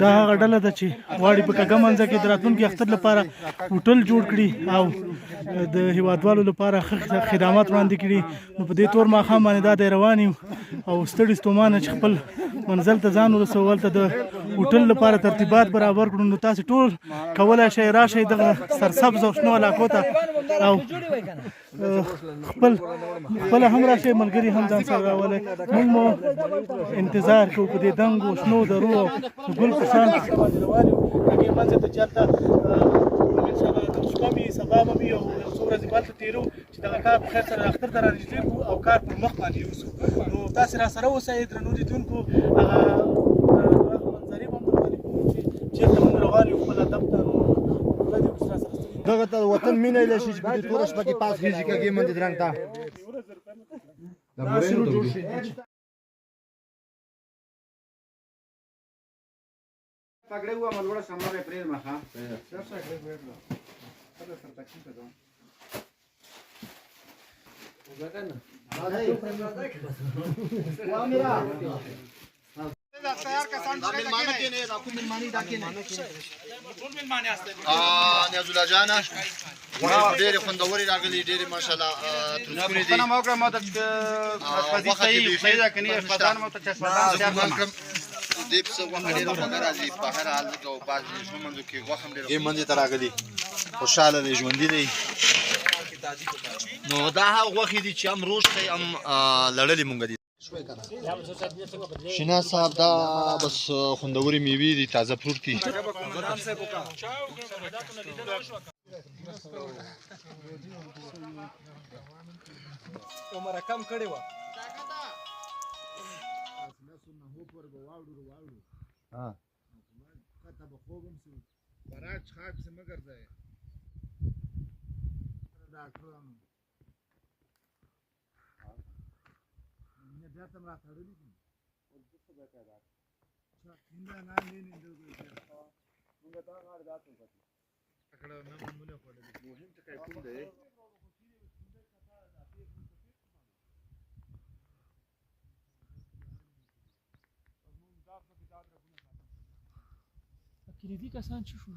دا هغه ډله ده چې غواړي په کږه منځه کې د راتلونکي اختر لپاره هوټل جوړ کړي او د هیوادوالو لپاره ښه خدمات وړاندې کړي. نو په دې تور ماښام باندې دا دی روان یو او ستړي ستومانه چې خپل منزل ته ځان ورسوو، هلته د هوټل لپاره ترتیبات برابر کړو. نو تاسې ټول کولی شئ راشئ دغه سرسبز او شنو علاقو ته او خپل خپله هم راشئ، ملګري هم ځان سره راولئ. موږ مو انتظار کوو په دې دنګو شنو درو او د ګل په شان باندې روان یو کږې منځه ته، چې هلته انشاءالله نن شپه مې سبا به مې او یو څو ورځې به هلته تېرو چې دغه کار په خیر سره اختر ته رانږدې کړو او کار پر مخ باندې یوسو. نو تاسې را سره اوسئ درنو لیدونکو، هغه منظرې به هم درباندې ګورو چې چېرته موږ روان یو خپل هدف ته. نو خدای دې وکړي چې را سره ستړي. دغه ته وطن مینه لشي چې په دې توره شپه کې پاس خېژي کږې منډې درنګ ته جوړ شي. پګړې وه ملوړه شمله به پرېږدم ښه. نیاز الله جانه، غوښې ډېرې خوندورې راغلي، ډېرې ماشاءالله ترڅکونې دي. پوښتنه مو وکړه ما ته چې آشپزي غوښه کې صحیح بیخي صحیح ده که نه، بس نشته. آشپزان مو ته چې آشپزان زه تیار ګومان کړم. کړم دې پسه غوښه ډېره خوږه راځي. په هر حال ځکه او بعضې شنو منځو کې غوښه هم ډېره یې منځې ته راغلي، خوشحاله دی، ژوندي دی. نو دا هغه غوښې دي چې هم روغ دی هم لړلې مونږ دي. شینا صاحب، دا بس خوندورې میوې دي، تازه فروټ دي. کم کړی وه. کلیدي کسان چې شو.